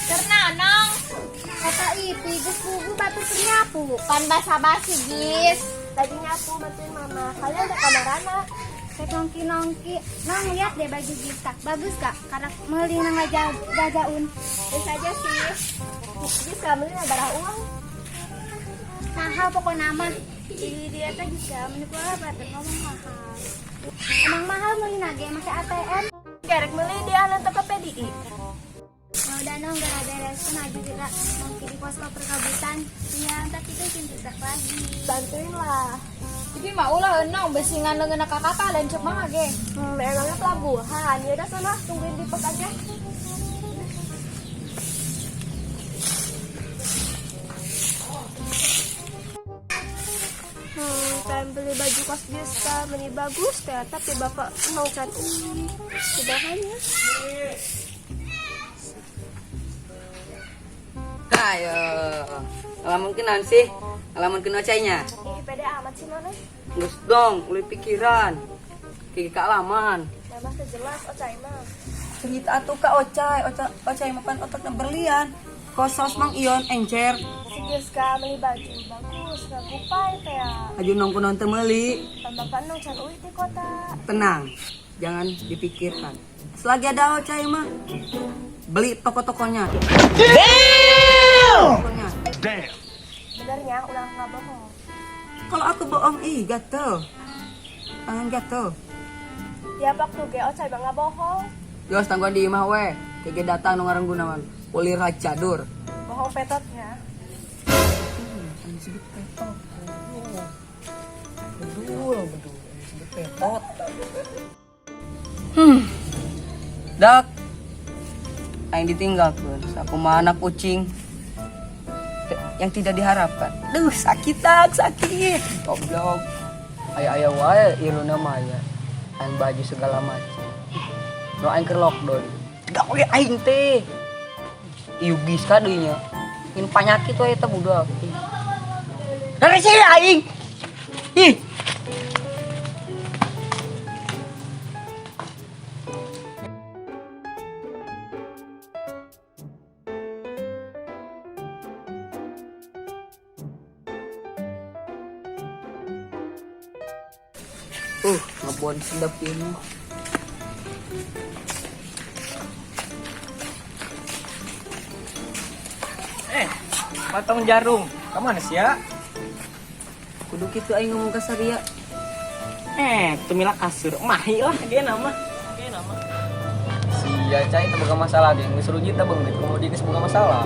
Karena nong Kata Ipi, geus pugu batur teu nyapu. Pan basa-basi gis. Tadi nyapu bantuin mama. Kalian udah kamarana? Saya nongki-nongki. Nong lihat deh baju Giska. Bagus gak? Karena meuli nang gajaun. Bisa aja sih. Bisa beli barang uang. Mahal pokoknya mah. Ih, dia teh Giska menipu apa tuh ngomong mahal. Emang mahal meuli nage make ATM. Gerek beli di anan Tokopedia. Nah, udah nong gak beres maju kita nongki di posko perkabutan. Iya, ntar kita cinta lagi. Bantuin lah. Tapi mah ulah nong besingan leungeun ka kapal lain cek mah ge. Emangnya pelabuhan. Ya udah sana, tungguin di pos aja. Pengen beli baju kos Giska, meni bagus teh, tapi bapak mau can uwi. Sudahannya. Ayo, lamun kenan sih, lamun kena cainya. Ih, pede amat sih mana? Geus dong, ulih pikiran. Kiki kaalaman. Mama jelas ocai mah. Cerita atuh ka Ocai, Ocai, Ocai mapan otakna berlian. Kosos Mang Ion encer. Si Giska beli baju bagus, ngagupai teh. Aju nong kunaon teu meuli. Pan bapak nong can uwi di kota. Tenang, jangan dipikirkan. Selagi ada Ocai mah, beli toko-tokonya. Tokonya. Benernya udah nggak bohong. Kalau aku bohong, ih gatel. Tangan gatel. Tiap waktu ge ocai mah nggak bohong. Jos tangguhan di imah we. Kege datang nu ngaran gunawan. Ulir cadur. Bohong petotnya. Yang disebut petot. Bedul, bedul. Yang disebut petot. Dak. Aing ditinggalkeun. Sakumaha anak kucing yang tidak diharapkan. Duh, sakit tak, sakit. Goblok. Aya-aya wae iruna mah nya. Aing baju segala macam. Nu aing keur lockdown. Gawe aing teh. Ieu geus ka deui nya. Ingin panyakit wae eta budak. Dari sini aing. Ih. Ngebon sedap ini. Potong jarum. Kemana sih ya? Kudu kitu aing ngomong ka Saria. Tumila kasur. Mahi lah dia nama. Dia nama. Sia cai teu boga masalah deh, geus rujit teh beungeut, kemudian geus boga masalah.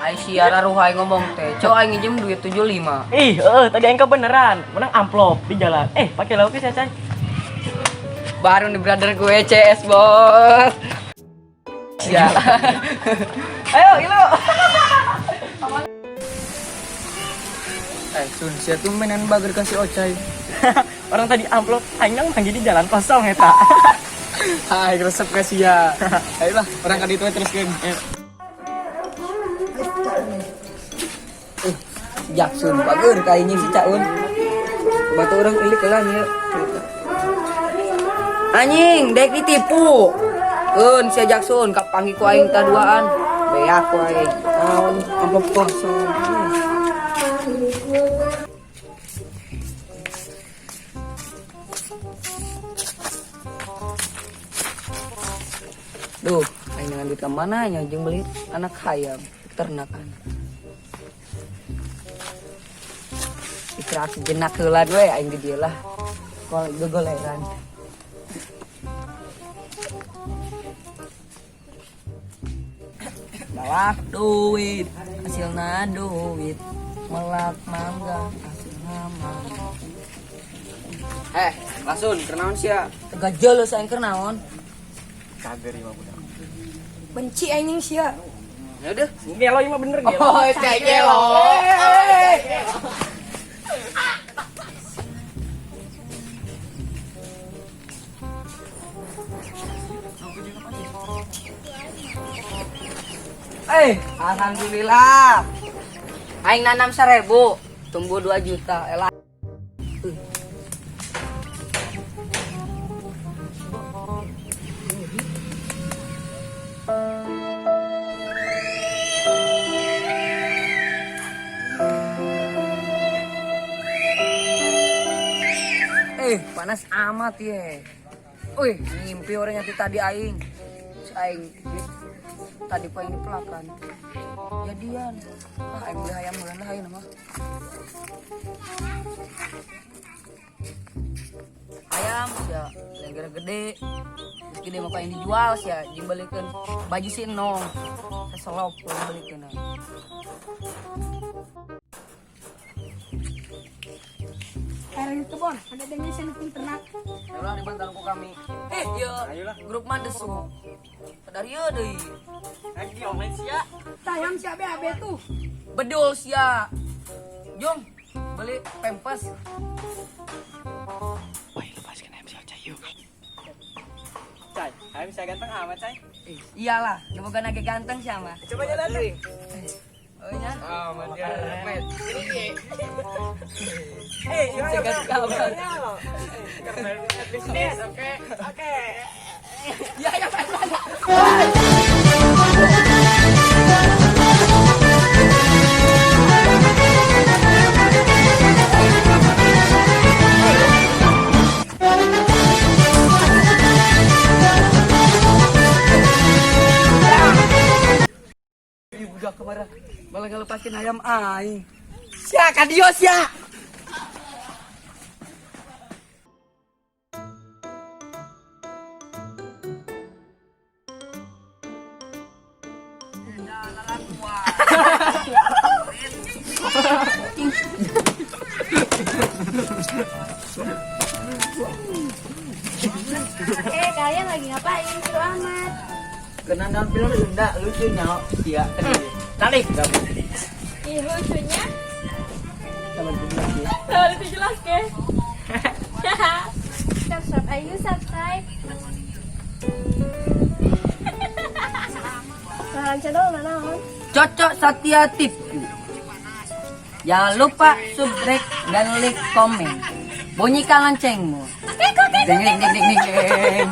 Aing siara ruhai ngomong teh, cok aing nginjem duit 75. Ih, tadi aing kebeneran. Menang amplop di jalan. Pakai lauk sih, Cai. Baru nih brother gue CS, bos. Ya. Ayo, ilu. Sun, sia tuh mainan bager kasih Ocai. Orang tadi amplop aing nang manggil di jalan kosong eta. Hai, resep kasih ya. Ayolah, orang kali itu terus kan. Jackson bager kayaknya si Caun. Batu orang ilik lah nya. Anjing, dek ditipu. Keun si Jackson kapanggih ku aing taduaan. Beak ku aing. Naon amplop kosong. Duh, aing dengan duit kemana nya jeung beli anak hayam, ternakan. Istirahat sejenak heula we aing di dieu lah. Kol gegoleran. Bawa duit, hasilna duit, melak mangga, hasilna mangga. Lasun, kenaon sia? Tegak jeuleuh aing keur naon? Kager ieu mah budak. Benci aing sia. Ya udah. Gelo ieu mah bener gelo. Oh, cai gelo. Alhamdulillah. Aing nanam 1000, tumbuh 2 juta. Elah. Panas amat ye. Wih, ngimpi orang yang tadi aing. Si aing tadi paling dipelakan. Jadian. Ah, aing beli ayam heula aing mah. Ayam sia lengger gede. Terus gede mah yang dijual sia jeung balikeun baju si Enong. Keselop balikeun. Air kebon, ada dengan senepin ternak. Ulah dibantu ku kami. Iya, grup mandesu. Dari ieu deui. Lagi online sia. Tayam si abe abe tuh. Bedul sia. Jom, beli pempes. Wah, lepaskan ayam sia cai yuk. Cai, ayam sia ganteng amat cai. Iyalah, semoga nage ganteng siapa. Coba jalan deh. Oh iya. Ah, mati. Eh, Cegat kabar. Bisnis, oke, oke. Ya ya, Pak. Ih, budak kemarin malah ngelepasin ayam aing. Sia kadio sia. Kalian lagi ngapain? Seru amat. Kenangan film Sunda lucu nyaho sia tadi. Tarik. Ih, lucunya. Sama jelas ya. Lucu jelas ke. Subscribe, ayo subscribe. Ngaran channel naon? Cocok Satya TV. Jangan lupa subscribe dan like komen. Bunyikan loncengmu. Ding ding ding ding ding.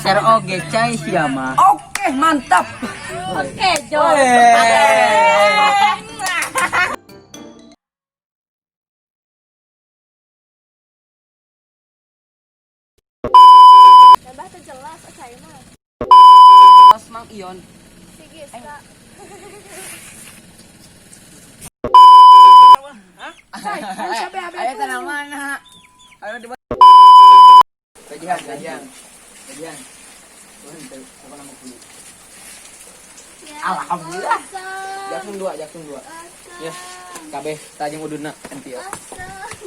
Share oge cai sia mah. Oke, mantap. Oke, jom. Tambah teu jelas saya mah. Mas Mang Ion. Sige, sa. Tayam si abe abe Ayo tuh. tanah mana? Ayo di Gajian, gajian. Gajian. Tuhan, apa nama kulit? Alhamdulillah. Jakung dua, jakung dua. Ya, kabeh tajeng uduna enti ya. Asa.